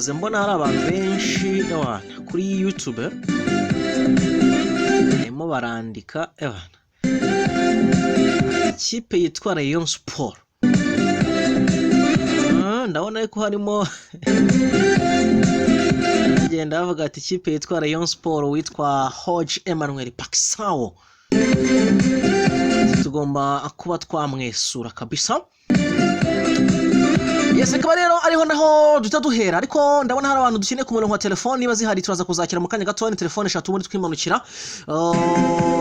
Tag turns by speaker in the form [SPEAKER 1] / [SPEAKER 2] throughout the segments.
[SPEAKER 1] Nahoze mbona hari abantu benshi, ewana, kuri YouTube barimo barandika, ewana, ikipe yitwa Rayon Sport. Ndabona ko harimo bagenda bavuga ati ikipe yitwa Rayon Sport, witwa Jorge Emmanuel Paixão, tugomba kuba twamwesura kabisa. Yes, akaba rero ariho naho duhita duhera, ariko ndabona hari abantu dukeneye ku murongo wa telefone. Niba zihari turaza kuzakira mu kanya gato. Ni telefone eshatu ubundi twimanukira.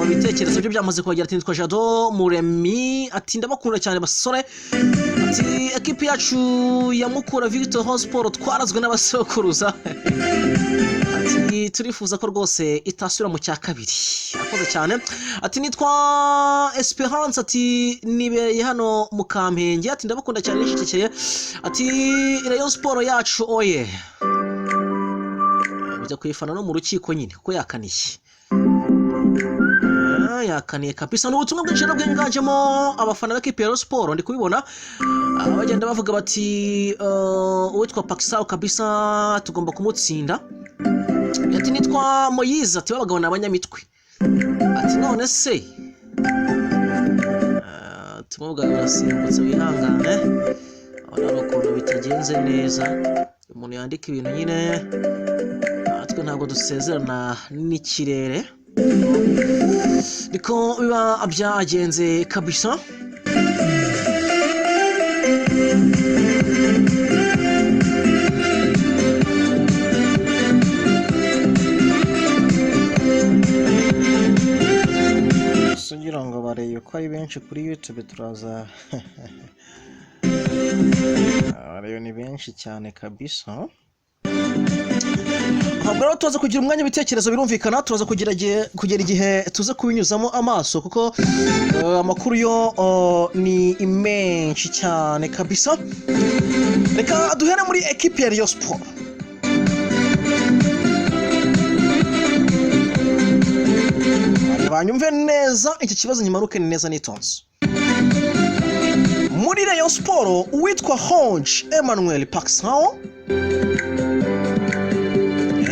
[SPEAKER 1] Ibitekerezo byo byamaze kuhagera. Ati nitwa Jado Muremi, ati ndabakunda cyane basore, ati ekipi yacu ya Mukura Victor Sport twarazwe n'abasokuruza, ati turifuza ko rwose itasubira mu cya kabiri. Akoze cyane. Ati nitwa Esperance, ati nibereye hano mu Kamenge, ati ndabakunda cyane nishyigikiye, ati Rayon Sport yacu oye. Bijya kuyifana no mu rukiko nyine kuko yakaniye. Yakaniye kabisa. Ni ubutumwa bwinshi rero bwiganjemo abafana b'ekipe ya Rayon Sport. Ndi kubibona bagenda bavuga bati uwitwa Paxao kabisa tugomba kumutsinda. Ati nitwa Moyize, ati babagabo ni abanyamitwe, ati none se ubutumwa bwawe burasimbutse, wihangane. Urabona hari ukuntu bitagenze neza, umuntu yandika ibintu nyine, natwe ntabwo dusezerana n'ikirere, niko biba byagenze kabisa.
[SPEAKER 2] Gusa ugira ngo barebe ko ari benshi kuri YouTube, turaza. Abareyo ni benshi cyane kabisa.
[SPEAKER 1] Ntabwo rero tuza kugira umwanya w'ibitekerezo, birumvikana turaza kugera igihe tuze kubinyuzamo amaso, kuko amakuru yo ni menshi cyane kabisa. Reka duhere muri ekipi ya Rayon Sport. Banyumve neza, iki kibazo nyimaruke neza nitonze. Muri Rayon Sport, uwitwa Jorge Emmanuel Paxao,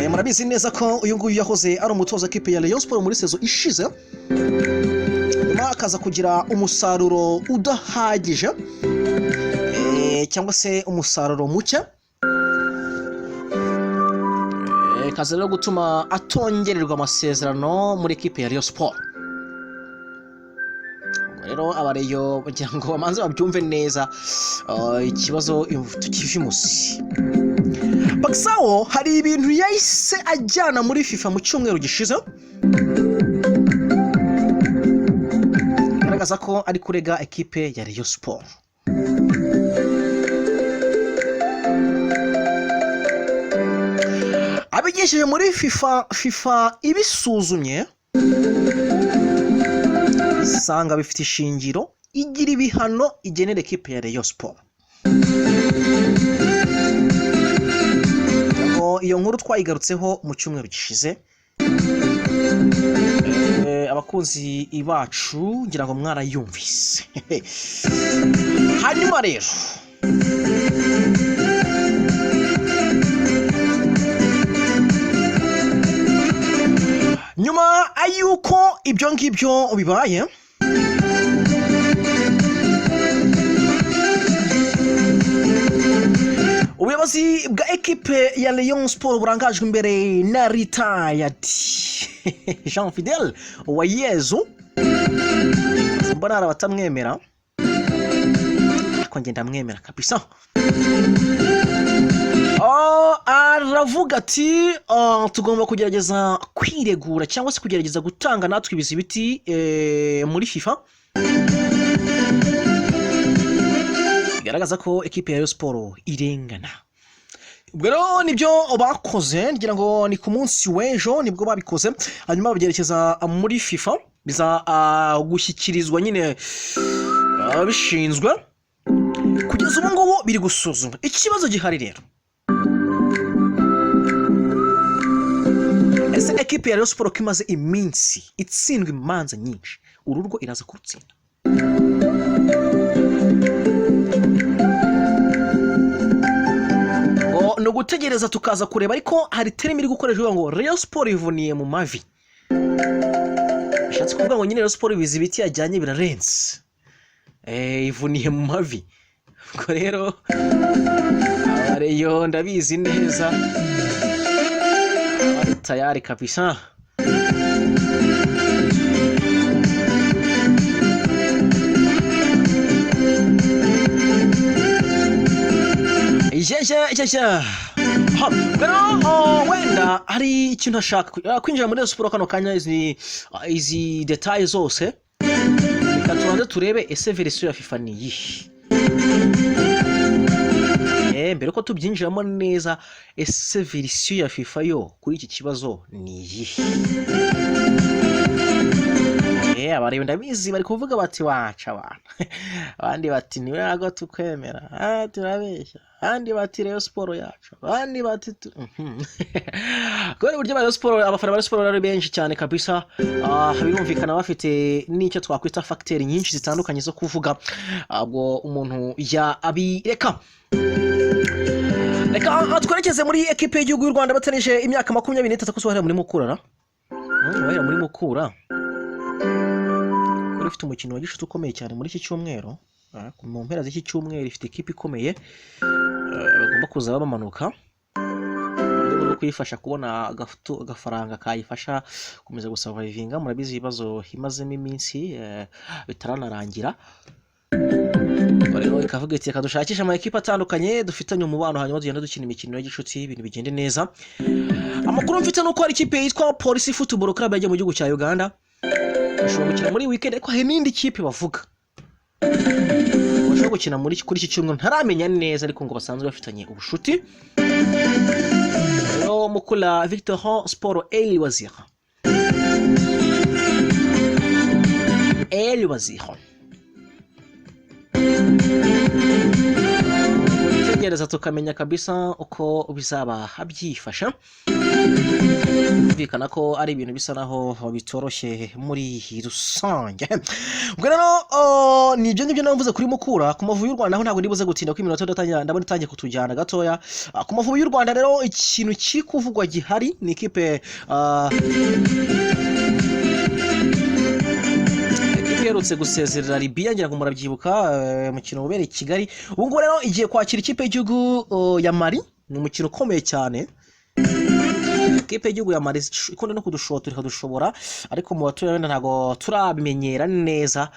[SPEAKER 1] murabizi neza ko uyu nguyu yahoze ari umutoza w'ikipe ya Rayon Sport muri saison ishize, nyuma akaza kugira umusaruro udahagije, cyangwa se umusaruro muke, kaza rero gutuma atongererwa amasezerano muri ekipe ya Rayon Sport. Ubwo rero abareyo kugira ngo bamanze babyumve neza, ikibazo tukive imusi. Paxao hari ibintu yahise ajyana muri FIFA mu cyumweru gishize, bigaragaza ko ari kurega ekipe ya Rayon Sport. Abigejeje muri FIFA, FIFA ibisuzumye isanga bifite ishingiro, igira ibihano igenera ekipe ya Rayon Sport. Ngo iyo nkuru twayigarutseho mu cyumweru gishize. Abakunzi bacu ngira ngo mwarayumvise. Hanyuma rero nyuma y'uko ibyo ngibyo bibaye, ubuyobozi bwa ekipe ya Rayon Sport burangajwe imbere na retired Jean Fidel Uwayezu, mbona hari abatamwemera ariko njye ndamwemera kabisa. Oh, aravuga ati "Oh, tugomba kugerageza kwiregura cyangwa se kugerageza gutanga natwe ibizibiti muri FIFA bigaragaza ko ekipe ya Rayon Sport irengana." Ubwo rero nibyo bakoze, ngira ngo ni ku munsi w'ejo nibwo babikoze, hanyuma babyerekeza muri FIFA, biza gushyikirizwa nyine ababishinzwe. Kugeza ubu ngubu biri gusuzuma. Ikibazo gihari rero, ese ekipe ya Rayon Sport ko imaze iminsi itsindwa imanza nyinshi, uru rwo iraza kurutsinda? Ngo ni Ugutegereza tukaza kureba, ariko hari terme iri gukoreshwa ivuga ngo Rayon Sport ivuniye mu mavi. Bishatse kuvuga ngo nyine Rayon Sport ibizi ibiti yajyanye birarenze, ivuniye mu mavi. Ubwo rero Abareyo ndabizi neza bari tayari kabisa. Jeje ha, rero wenda hari ikintu ashaka kwinjira muri Rayon Sport kano kanya, izi détails zose, reka tubanze turebe ese version ya FIFA ni iyihe. Mbere ko tubyinjiramo neza, ese version ya FIFA yo kuri iki kibazo ni iyihe? Abareba ndabizi bari kuvuga bati waca abantu, abandi bati ntabwo tukwemera, turabeshya, abandi bati Rayon Sport yacu, abandi bati Kubera uburyo ba Rayon Sport, abafana ba Rayon Sport ari benshi cyane kabisa, birumvikana bafite n'icyo twakwita facteur nyinshi zitandukanye zo kuvuga. Ubwo umuntu yabireka. Reka twerekeze muri ekipe y'igihugu y'u Rwanda batanije imyaka 23. Ko muri Mukura ra? Bahera muri Mukura kuri ifite umukino wa gishuti ukomeye cyane muri iki cyumweru, mu mpera z'iki cyumweru ifite ikipe ikomeye, bagomba kuza bamanuka mu rwego rwo kuyifasha kubona agafaranga kayifasha gukomeza gusurvivinga. Murabizi ibibazo imazemo iminsi, bitaranarangira. Ubwo rero ikavuga iti reka dushakishe ama ekipe atandukanye dufitanye umubano, hanyuma tugenda dukina imikino ya gishuti, ibintu bigende neza. Amakuru mfite ni uko hari ikipe yitwa Police Football Club yagiye mu gihugu cya Uganda, bashobora gukina muri weekend, ariko hari n'indi kipe bavuga bashobora gukina muri kuri iki cyumweru, ntaramenya neza, ariko ngo basanzwe bafitanye ubushuti. Rero Mukura Victory Sport El Wazir El Wazir, gutegereza tukamenya kabisa uko bizaba byifashe. Byumvikana ko ari ibintu bisa naho bitoroshye muri rusange. Ubwo rero ni ibyo ngibyo navuze kuri Mukura. Ku Mavubi y'u Rwanda aho ntabwo ndibuze gutinda kuko iminota ndabona itangiye kutujyana gatoya. Ku Mavubi y'u Rwanda rero, ikintu kiri kuvugwa gihari ni ikipe iherutse gusezerera Libya, ngira ngo murabyibuka, umukino ubereye i Kigali. Ubu ngubu rero igiye kwakira ikipe y'igihugu ya Mali, ni umukino ukomeye cyane. Ikipe y'igihugu ya Mali ikunda no kudushotora ikadushobora, ariko mu baturanyi wenda ntabwo turabimenyera neza.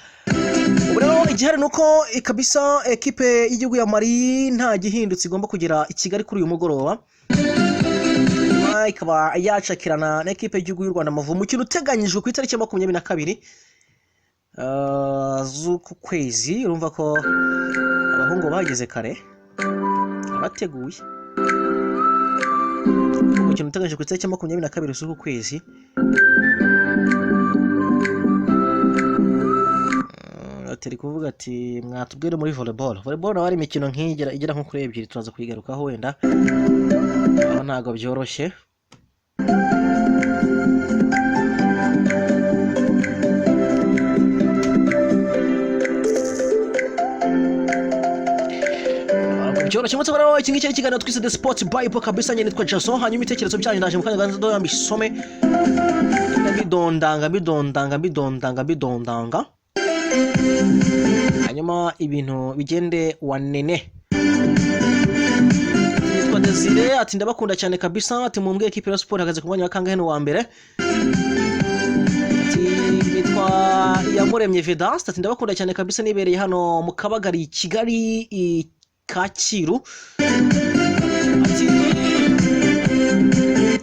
[SPEAKER 1] Ubu rero igihari ni uko kabisa ekipe y'igihugu ya Mali nta gihindutse igomba kugera i Kigali kuri uyu mugoroba, nyuma ikaba yacakirana na ekipe y'igihugu y'u Rwanda Amavubi, umukino uteganyijwe ku itariki ya 22 z'uku kwezi. Urumva ko abahungu bageze kare bateguye. Umukino uteganyijwe ku itariki ya 22 z'uku kwezi. Atari kuvuga ati mwatubwire muri volleyball. Volleyball naho hari imikino nk'iyi igera nko kuri ebyiri, turaza kuyigarukaho wenda, aho ntabwo byoroshye. Ntabwo byoroshye. Mutse rero iki ngiki ari ikiganiro twise The Sports Bible kabisa. Njye nitwa Jason, hanyuma ibitekerezo byanyu ndaje mu kanya gato mbisome, mbidondanga mbidondanga mbidondanga mbidondanga, hanyuma ibintu bigende wanene. Nitwa Desire, ati ndabakunda cyane kabisa, ati mumbwe ekipe ya sport ihagaze ku mwanya wa kangahe wa mbere? Ati nitwa Iyamuremye Vedaste, ati ndabakunda cyane kabisa, nibereye hano mu Kabagari i Kigali i Kacyiru.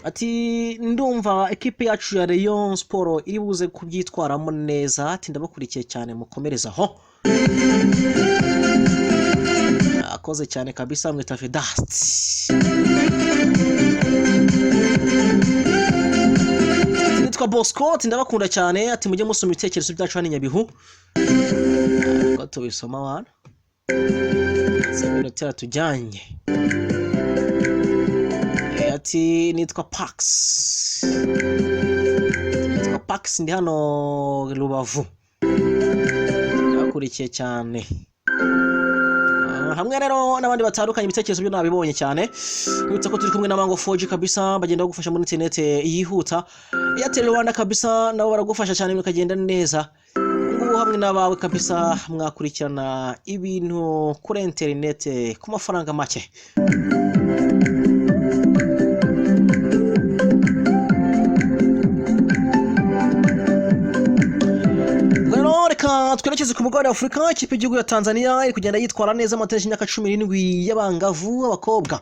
[SPEAKER 1] Ati ndumva ekipe yacu ya Rayon Sport iri buze kubyitwaramo neza, ati ndabakurikiye cyane, mukomereze aho. Akoze cyane kabisa, mwita Vedaste. Ati nitwa Bosco, ati ndabakunda cyane, ati mujye musoma ibitekerezo byacu hano i Nyabihu. Ko tubisoma wana iminota yatujyanye. Ati nitwa Pax, nitwa Pax, ndi hano Rubavu, ndabakurikiye cyane. Hamwe rero n'abandi batandukanye, ibitekerezo byo nabibonye cyane. Nibutsa ko turi kumwe na Mango 4G kabisa, bagenda bagufasha muri internet yihuta. Airtel Rwanda kabisa nabo baragufasha cyane bikagenda neza. Ngubu hamwe n'abawe kabisa mwakurikirana ibintu kuri internet ku mafaranga make. Rero reka twerekeze ku mugabane wa Afurika. Ikipe y'igihugu ya Tanzania iri kugenda yitwara neza mu matariki y'imyaka 17 y'abangavu b'abakobwa.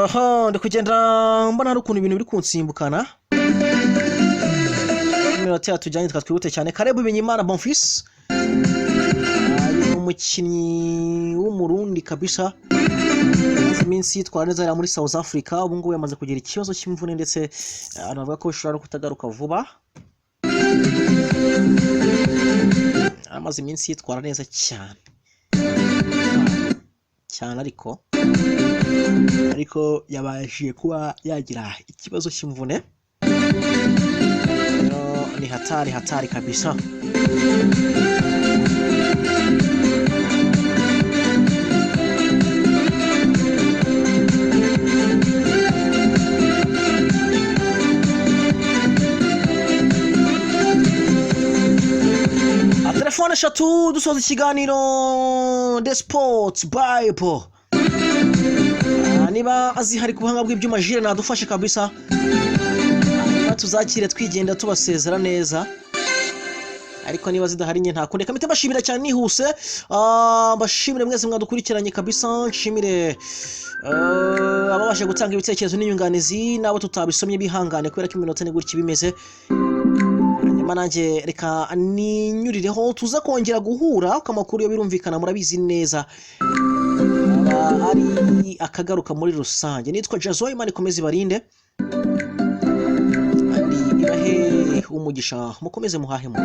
[SPEAKER 1] Aha, ndi kugenda mbona hari ukuntu ibintu biri kunsimbukana. Iminota yatujyanye, twihute cyane. Karebu Bimenyimana Bonfils ni umukinnyi w'Umurundi kabisa, amaze iminsi yitwara neza hariya muri South Africa. Ubu ngubu yamaze kugira ikibazo cy'imvune, ndetse anavuga ko bishobora no kutagaruka vuba. Amaze iminsi yitwara neza cyane cyane, ariko yabashije kuba yagira ikibazo cy'imvune. Rero ni hatari hatari kabisa. Telefone eshatu dusoza ikiganiro The Sports Bible. Niba zihari ku buhanga bw'ibyuma, Jire nadufashe kabisa, hanyuma tuzakire twigenda tubasezera neza. Ariko niba zidahari nye nta kundi. Kamite mbashimira cyane nihuse. Mbashimire mwese mwadukurikiranye kabisa, nshimire ababasha gutanga ibitekerezo n'inyunganizi, n'abo tutabisomye bihangane kubera ko iminota ni gutya bimeze. Hanyuma nanjye reka ninyurireho, tuza kongera guhura kuko amakuru yo birumvikana murabizi neza aba ari akagaruka muri rusange. Nitwa Jazo, Imana ikomeze ibarinde kandi ibahe umugisha, mukomeze muhahe mu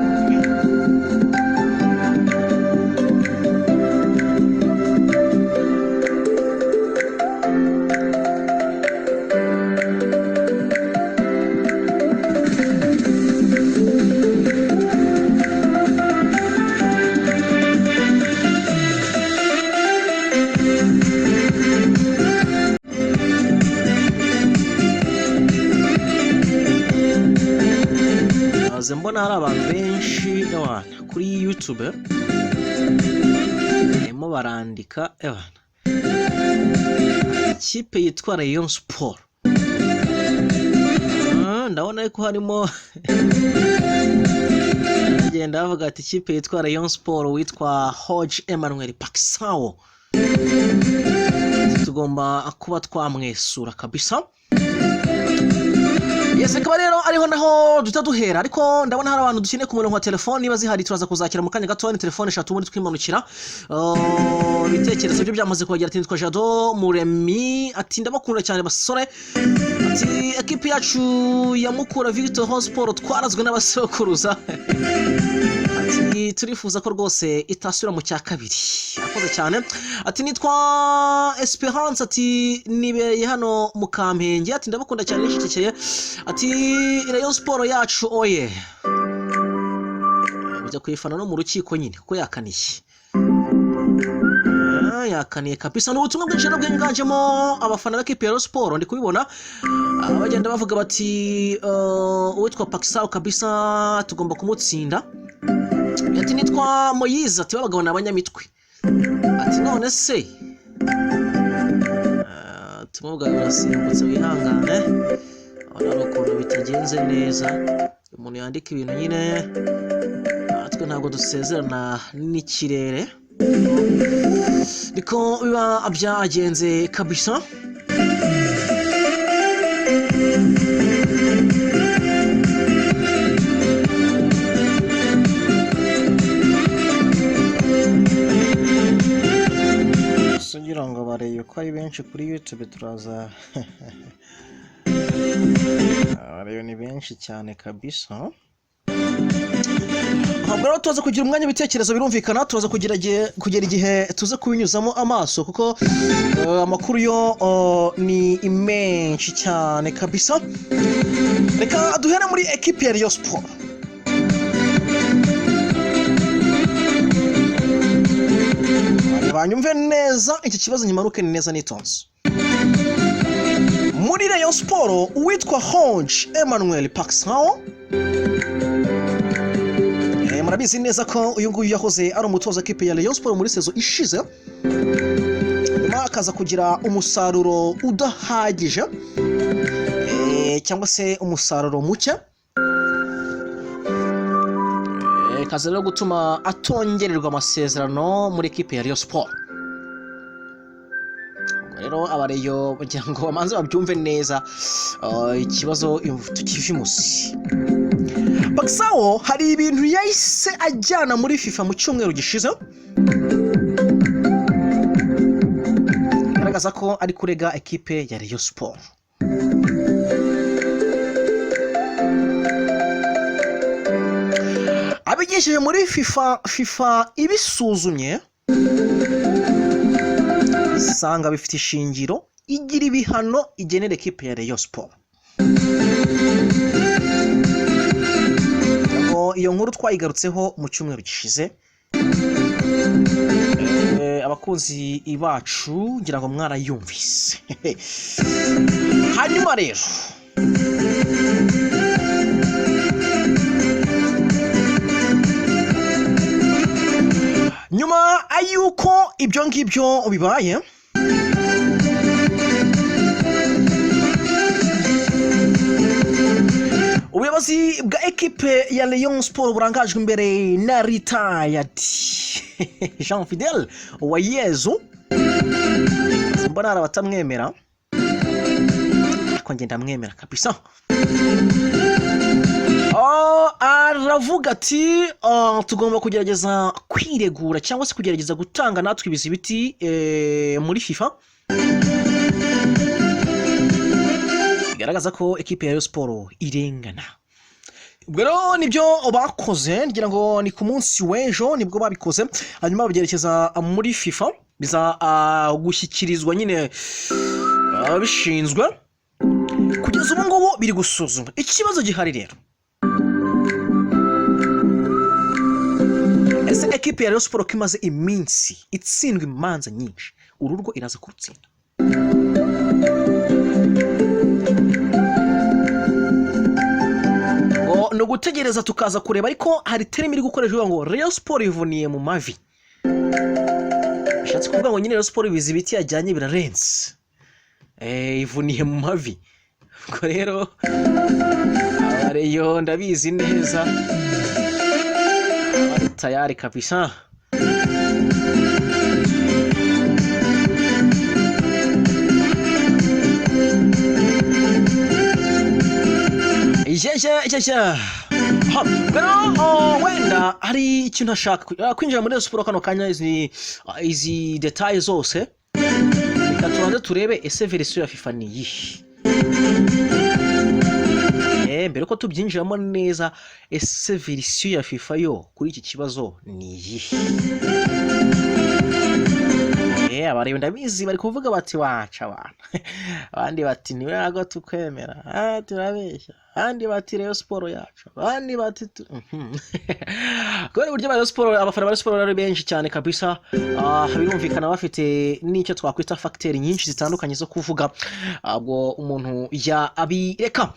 [SPEAKER 1] Naze mbona hari abantu benshi ewana kuri YouTube barimo barandika ewana ikipe yitwa Rayon Sport. Ndabona ariko harimo bagenda bavuga ati ikipe yitwa Rayon Sport witwa Hodge Emmanuel Paxao tugomba kuba twamwesura kabisa. Yes, akaba rero ariho naho duhita duhera, ariko ndabona hari abantu dukeneye ku murongo wa telefone. Niba zihari turaza kuzakira mu kanya gato. Ni telefone eshatu ubundi twimanukira. Ibitekerezo byo byamaze kuhagera. Ati nitwa Jado Muremi, ati ndabakunda cyane basore, ati ekipi yacu ya Mukura Victor Sport twarazwe n'abasokuruza, ati turifuza ko rwose itasubira mu cya kabiri. Akoze cyane. Ati nitwa Esperance, ati nibereye hano mu Kampenge, ati ndabakunda cyane nishyigikiye, ati Rayon Sport yacu oye. Bijya kuyifana no mu rukiko nyine kuko yakaniye. Yakaniye kabisa. Ni ubutumwa bwinshi rero bwiganjemo abafana b'ekipe ya Rayon Sport, ndi kubibona bagenda bavuga bati uwitwa Paxao kabisa tugomba kumutsinda. Ati nitwa Moyize, ati babagabo ni abanyamitwe, ati none se tumubwa birasimbutse wihangane, urabona hari ukuntu bitagenze neza, umuntu yandika ibintu nyine, natwe ntabwo dusezerana n'ikirere, niko biba byagenze kabisa.
[SPEAKER 2] Gusa ugira ngo barebe ko ari benshi kuri YouTube, turaza abareba ni benshi cyane kabisa.
[SPEAKER 1] Ntabwo rero tuza kugira umwanya w'ibitekerezo, birumvikana tuza kugira kugera igihe tuza kubinyuzamo amaso kuko amakuru yo ni menshi cyane kabisa. Reka duhere muri ekipi ya Rayon Sport. Kanyumve neza iki kibazo, nyimaruke neza nitonze. Muri Rayon Sport, uwitwa Jorge Emmanuel Paixão, murabizi neza ko uyu nguyu yahoze ari umutoza w'ikipe ya Rayon Sport muri saison ishize, nyuma akaza kugira umusaruro udahagije, cyangwa se umusaruro muke, kaza rero gutuma atongererwa amasezerano muri ekipe ya Rayon Sport. Ubwo rero abareyo kugira ngo bamanze babyumve neza, ikibazo tukive imusi. Paixão hari ibintu yahise ajyana muri FIFA mu cyumweru gishize, bigaragaza ko ari kurega ekipe ya Rayon Sport. Abigejeje muri FIFA, FIFA ibisuzumye isanga bifite ishingiro, igira ibihano igenera ekipe ya Rayon Sport. Ngo iyo nkuru twayigarutseho mu cyumweru gishize. Abakunzi bacu ngira ngo mwarayumvise. Hanyuma rero nyuma y'uko ibyo ngibyo bibaye, ubuyobozi bwa ekipe ya Rayon Sport burangajwe imbere na retired Jean Fidel Uwayezu, mbona hari abatamwemera ariko njye ndamwemera kabisa. Oh, aravuga ati: "Oh, tugomba kugerageza kwiregura cyangwa se kugerageza gutanga natwe ibizibiti muri FIFA bigaragaza ko ekipe ya Rayon Sport irengana." Ubwo rero nibyo bakoze, ngira ngo ni ku munsi w'ejo nibwo babikoze, hanyuma babyerekeza muri FIFA, biza gushyikirizwa nyine ababishinzwe. Kugeza ubu ngubu biri gusuzuma. Ikibazo gihari rero, ese ekipe ya Rayon Sport ko imaze iminsi itsindwa imanza nyinshi, uru rwo iraza kurutsinda? Ngo ni ugutegereza tukaza kureba, ariko hari terme iri gukoreshwa ivuga ngo Rayon Sport ivuniye mu mavi. Bishatse kuvuga ngo nyine Rayon Sport ibizi ibiti yajyanye birarenze, ivuniye mu mavi. Ubwo rero abareyo ndabizi neza bari tayari kabisa. Jeje ha, rero oh, wenda hari ikintu ashaka kwinjira muri Rayon Sport kano kanya, izi détails zose, reka tubanze turebe ese version ya FIFA ni iyihe. Mbere ko tubyinjiramo neza, ese version ya FIFA yo kuri iki kibazo ni iyihe? Abareba ndabizi bari kuvuga bati waca abantu, abandi bati ntabwo tukwemera, turabeshya, abandi bati Rayon Sport yacu, abandi bati kubera uburyo ba Rayon Sport, abafana ba Rayon Sport ari benshi cyane kabisa, birumvikana bafite n'icyo twakwita facteur nyinshi zitandukanye zo kuvuga. Ubwo umuntu yabireka.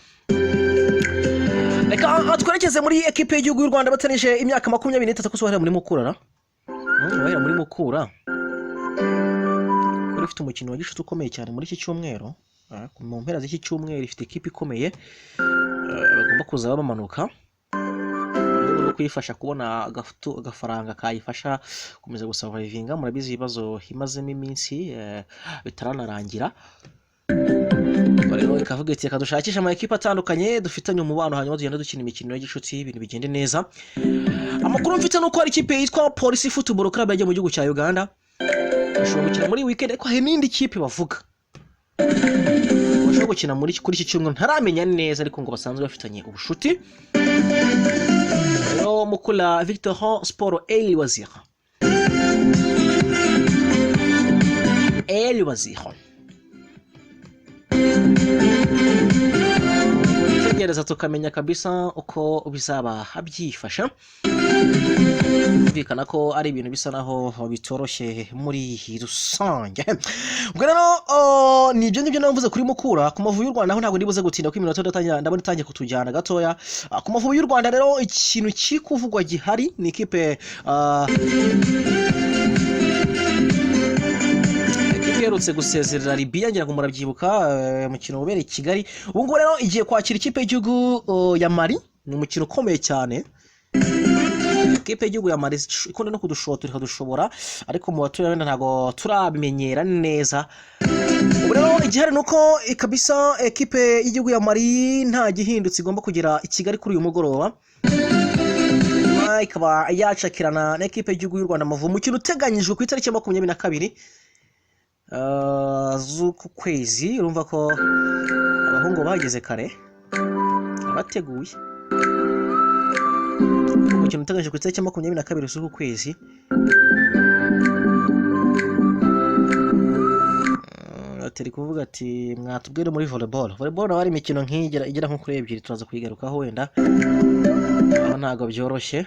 [SPEAKER 1] Reka twerekeze muri ekipe y'igihugu y'u Rwanda batanije imyaka 23. Ko muri Mukura ra? Bahera muri Mukura kuri ifite umukino wa gishuti ukomeye cyane muri iki cyumweru, mu mpera z'iki cyumweru ifite ikipe ikomeye, bagomba kuza bamanuka mu rwego rwo kuyifasha kubona agafaranga kayifasha gukomeza gusurvivinga. Murabizi ibibazo imazemo iminsi, bitaranarangira. Ubwo rero ikavuga iti reka dushakishe ama ekipe atandukanye dufitanye umubano, hanyuma tugende dukina imikino y'igicuti, ibintu bigende neza. Amakuru mfite ni uko hari ikipe yitwa Police Football Club yagiye mu gihugu cya Uganda, bashobora gukina muri weekend, ariko hari n'indi kipe bavuga bashobora gukina muri kuri iki cyumweru, ntaramenya neza, ariko ngo basanzwe bafitanye ubushuti. Rero Mukura Victor Sport El Wazir, El Wazir, gutegereza tukamenya kabisa uko bizaba byifashe. Byumvikana. Birumvikana ko ari ibintu bisa naho bitoroshye muri rusange. Ubwo rero ni ibyo ngibyo navuze kuri Mukura. Ku Mavubi y'u Rwanda aho ntabwo ndibuze gutinda, ko iminota ndabona itangiye kutujyana gatoya. Ku Mavubi y'u Rwanda rero, ikintu kiri kuvugwa gihari ni ikipe iherutse gusezerera Libya, ngira ngo murabyibuka, umukino ubereye i Kigali. Ubu ngubu rero igiye kwakira ikipe y'igihugu ya Mali. Ni umukino ukomeye cyane. Ikipe y'igihugu ya Mali ikunda no kudushotora ikadushobora, ariko mu baturanyi wenda ntabwo turabimenyera neza. Ubu rero igihari ni uko kabisa ekipe y'igihugu ya Mali nta gihindutse igomba kugera i Kigali kuri uyu mugoroba, nyuma ikaba yacakirana na ekipe y'igihugu y'u Rwanda Amavubi, umukino uteganyijwe ku itariki ya 22 z'uku kwezi. Urumva ko abahungu bahageze kare bateguye. Umukino uteganyijwe ku itariki ya 22 z'uku kwezi. Atari kuvuga ati mwatubwire muri volleyball. Volleyball naho hari imikino nk'iyi igera nko kuri ebyiri, turaza kuyigarukaho wenda, aho ntabwo byoroshye.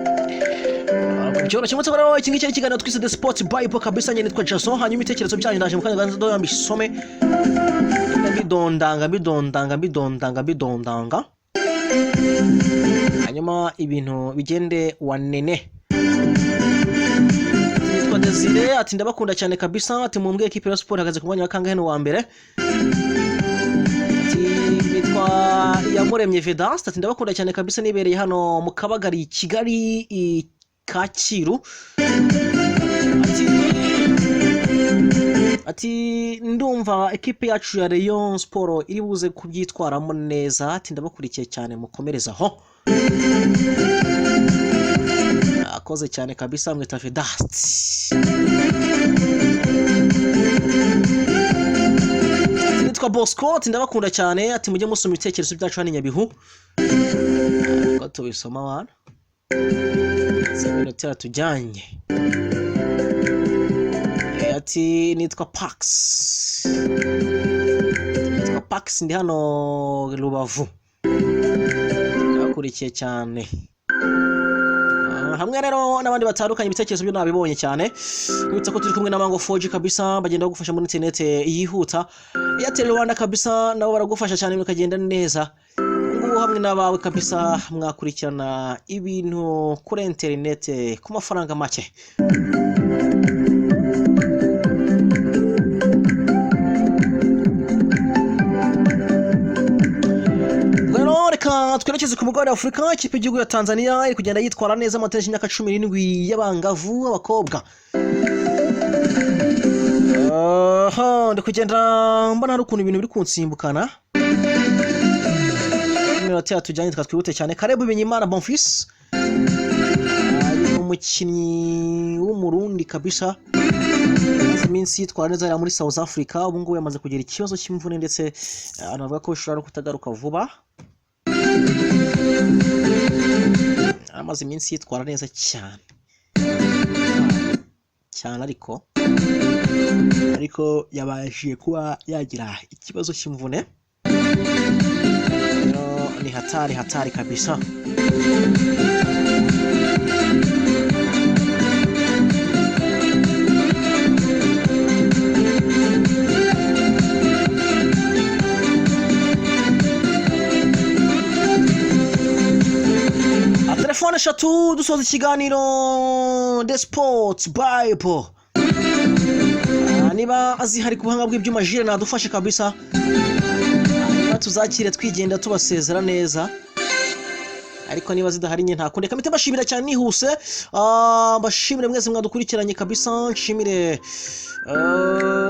[SPEAKER 1] Ntabwo byoroshye. Mutse rero, iki ngiki ari ikiganiro twise The Sports Bible kabisa. Njye nitwa Jason. Hanyuma ibitekerezo byanyu ndaje mu kanya gato mbisome, mbidondanga, mbidondanga, mbidondanga, mbidondanga, hanyuma ibintu bigende wanene. Nitwa Desire, ati ndabakunda cyane kabisa, ati mumbwe ekipe ya sport ihagaze ku mwanya wa kangahe wa mbere? Ati nitwa Iyamuremye Vedaste, ati ndabakunda cyane kabisa, nibereye hano mu Kabagari i Kigali i Kacyiru. Ati ndumva ekipe yacu ya Rayon Sport iri buze kubyitwaramo neza, ati ndabakurikiye cyane, mukomereze aho. Akoze cyane kabisa, mwita Vedaste. Ati nitwa Bosco, ati ndabakunda cyane, ati mujye musoma ibitekerezo byacu hano i Nyabihu. Ko tubisoma wana si iminota yatujyanye. Ati nitwa Pax, nitwa Pax, ndi hano Rubavu, ndabakurikiye cyane. Hamwe rero n'abandi batandukanye, ibitekerezo byo nabibonye cyane. Nibutsa ko turi kumwe na Mango 4G kabisa, bagenda bagufasha muri internet yihuta. Airtel Rwanda kabisa nabo baragufasha cyane bikagenda neza. Ngubu hamwe n'abawe kabisa mwakurikirana ibintu kuri internet ku mafaranga make. Ubwo rero reka twerekeze ku mugabane wa Afurika. Ikipe y'igihugu ya Tanzania iri kugenda yitwara neza mu matariki y'imyaka 17 y'abangavu b'abakobwa. Aha, ndi kugenda mbona hari ukuntu ibintu biri kunsimbukana. Iminota yatujyanye, twa twihute cyane. Karebu Bimenyimana Bonfils ni umukinnyi w'Umurundi kabisa, amaze iminsi yitwara neza hariya muri South Africa. Ubu ngubu yamaze kugira ikibazo cy'imvune, ndetse anavuga ko bishobora no kutagaruka vuba. Amaze iminsi yitwara neza cyane cyane, ariko yabashije kuba yagira ikibazo cy'imvune. Rero ni hatari hatari kabisa. Telefone eshatu dusoza ikiganiro The Sports Bible. Niba zihari ku buhanga bw'ibyuma, Jire nadufashe kabisa, hanyuma tuzakire twigenda tubasezera neza. Ariko niba zidahari nye nta kundi. Kamite mbashimira cyane nihuse. Mbashimire mwese mwadukurikiranye kabisa, nshimire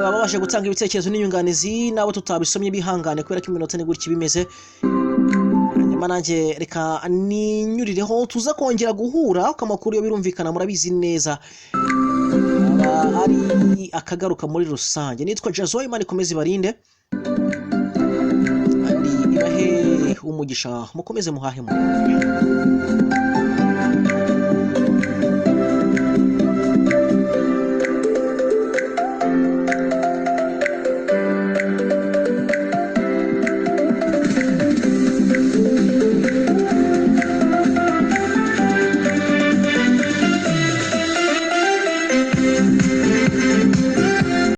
[SPEAKER 1] ababasha gutanga ibitekerezo n'inyunganizi, n'abo tutabisomye bihangane kubera ko iminota ni gutya bimeze. Hanyuma nanjye reka ninyurireho, tuza kongera guhura ku amakuru yo birumvikana murabizi neza aba ari akagaruka muri rusange. Nitwa Jazo, Imana ikomeze ibarinde kandi ibahe umugisha, mukomeze muhahe mu.